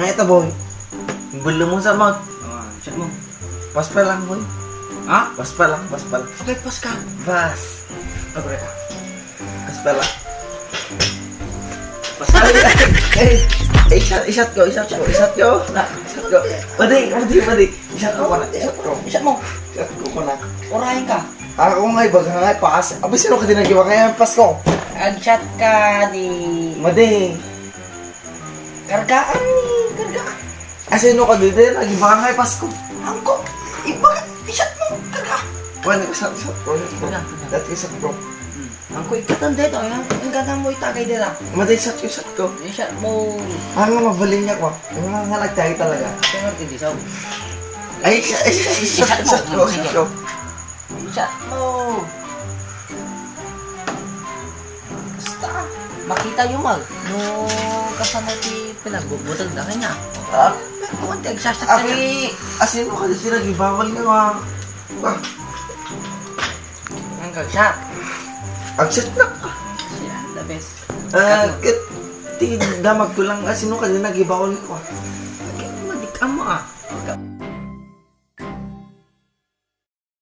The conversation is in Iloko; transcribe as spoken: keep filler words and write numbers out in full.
Ay, ito, boy. Bello mo sa mag- Ah, chat mo. Pas pa lang, boy. Ha? Pas pa lang, pas pa lang. Okay, pas ka. Pas. Abre ka. Pas pa lang. Pas ka. Ay, ay, ay, i-shot, i-shot ko, i-shot ko, i-shot ko. Na, i-shot ko. Pwede, pwede, pwede. I-shot ko, wala. I-shot ko. I-shot mo. I-shot ko, kuna. Orayan ka. Ako nga, ibaga nga, pas. Abi, sino ka din nag-iba kaya ang Pasko? Ag-shot ka di Madi. Kargaan ni, kargaan. Asino ka dito? Lagi ba nga Pasko? Angko, iba, i-shot mo, karga. Wala, i-shot, i-shot ko, i-shot ko. Wala, wala. Dati i-shot ko. Hmm. Angko, ikatan dito, ang, ang ganda mo itagay dira. Madi, i-shot, i-shot ko. I-shot mo. Ang nga mabalin niya ko. Ang nga, nga nagtagay talaga. Kaya nga, hindi sa. Ay, i-shot, i-shot, i-shot, i-shot ko, i-shot ko. I-shot mo. Basta, makita yung mag, no, kasano ti pinagbubutang na kanya. Ah? Pero kung ti agsasat ka Abi, asin mo kasi sila, di bawal nga, ah. Ah, Ang kagsa. Agsat na. Siya, the best. Ah, Kat- kat-, ti damag ko lang, asin mo kasi nagibawal ko, ah. Kaya mo, di ka mo, ah.